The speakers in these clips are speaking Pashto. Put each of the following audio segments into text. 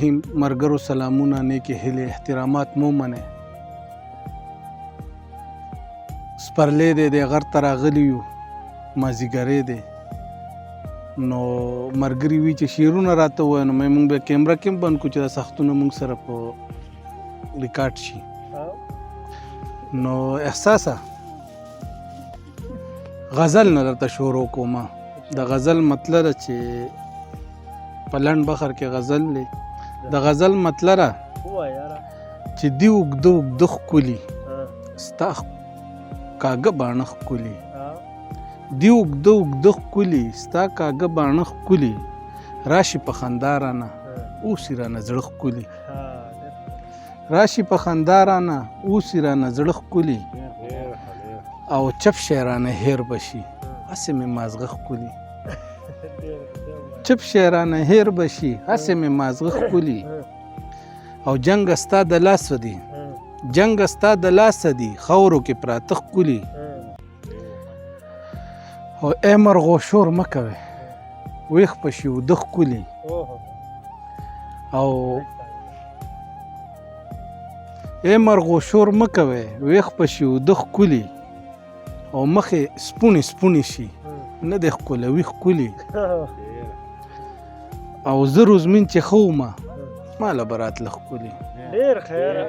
مرګرو سلامونه، نیکې هیلې، احترامات مو منئ. سپرلی دی، د غر ته راغلي یو، مازیګری دی. نو مرګري وی چې شعرونه راته ووایه، نو مې مونږ به کیمره کې هم بند کړو چې دا سختونه مونږ سره په ریکارډ شي. نو احساسه غزل نه درته شروع کوم. د غزل مطلب ده چې په لنډ بخر کې غزل دی. د غزل مطلب ده چې دی اوږده اوږده ښکلي ستا کاږه باڼه ښکلي، دی اوږده اوږده ښکلي ستا کاږه باڼه ښکلي، راشي په خندا رانه اوسي رانه زړه ښکلي، راشي په خندا رانه اوسي رانه زړه ښکلي، او چپ شی رانه هېر به شي هسې مې مازغه ښکلي، چپ شی رانه هېر به شي هسې مې مازغه ښکلي، او جنګ ستا د لاسه دی، جنګ ستا د لاسه دی خاورو کې پراته ښکلي، او ای مرغو شور مه کوې ویښ په شي وده ښکلي، او ای مرغو شور مه کوې ویښ په شي وده ښکلي، او مخې سپوڼې سپوڼې شي نه دی ښکلوي ښکلي، او زه روزمین چې ښه ومه ما له به راتله ښکلي. ډېر ښه یاره،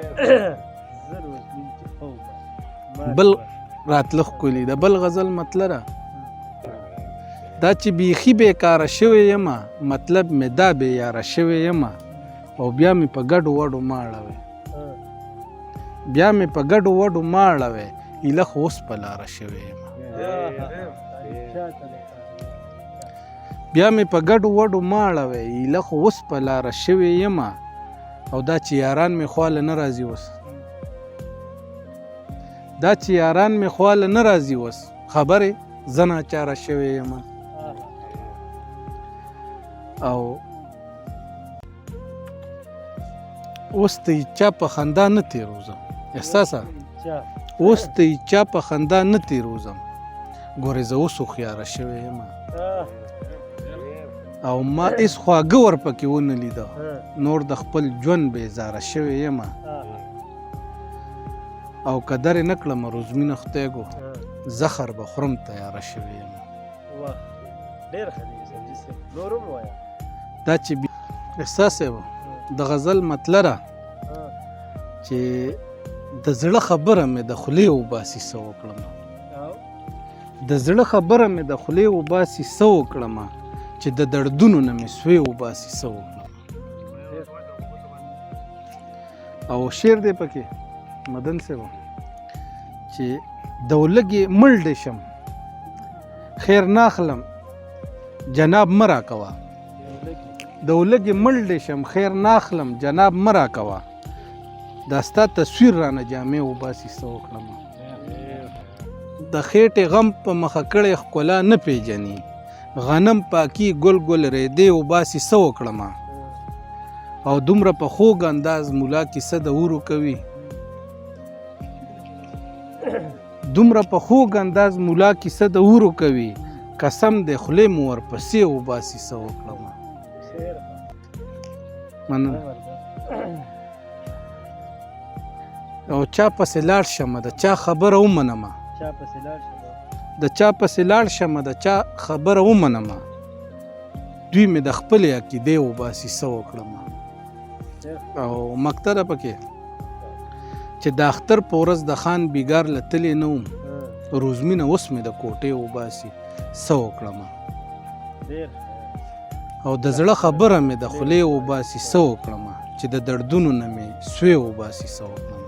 زه روزمین چې ښه ومه بل راتله ښکلي. د بل غزل مطلب ده دا چې بیخي بېکاره شوی یمه، مطلب مې دا بې یاره شوی یمه، او بیا مې په ګډو وډو مه اړوې، بیا مې په ګډو وډو مه اړوې، ایله خو اوس په لاره شوی یمه، بیا مې په ګډو وډو مه اړوې، ایله خو اوس په لاره شوی یمه، او دا چې یاران مې خواله نه راځي اوس، دا چې یاران مې خواله نه راځي اوس، خبرې زه ناچاره شوی یمه. او اوس ته یې چا په خندا نه تېروځم، احساسه اوس ته یې چا په خندا نه تېروځم، ګورې زه اوس هوښیاره شوی یم، او ما هېڅ خواږه ورپکې ونه لیده، نور د خپل ژوند بېزاره شوی یم، او که درې نه کړم روزمینه خدایګو زخر به خورم تیاره شوی یم. ډېر ښه دی سنجي صاحب، نور هم ووایه. دا چې احساس صاحب د غزل مطلب ده چې د زړه خبره مې د خولې وباسي څه وکړم، د زړه خبره مې د خولې وباسي څه وکړم، چې د دردونو نه مې سوې وباسي څه وکړم. او شعر دی پکې مدن صاحب چې د ولږې مړ دې شم خیر نه اخلم جناب مه راکوه، د ولږې مړ دې شم خیر نه اخلم جناب مه راکوه، دا ستا تصویر رانه جامې وباسي څه وکړم. د خېټې غم په مخه کړی ښکلا نه پیژني، غنم پاکي ګل ګل ریدې وباسي څه وکړم. او دومره په خوږ انداز مولا کیسه د ورو کوي، دومره په خوږ انداز مولا کیسه د ورو کوي، قسم دی خولې مو ورپسې وباسي څه وکړم. مننه. او چا پسې لاړ شمه د چا خبره ومنمه، د چا پسې لاړ شمه د چا خبره ومنمه، دوی مې د خپلې عقیدې وباسي څه وکړم. او مکته ده پکې چې د اختر په ورځ د خان بیګار له تلې نه وم، روزمینه اوس مې د کوټې وباسي څه وکړم. او د زړه خبره مې د خولې وباسي څه وکړم، چې د دردونو نه مې سوې وباسي څه وکړم.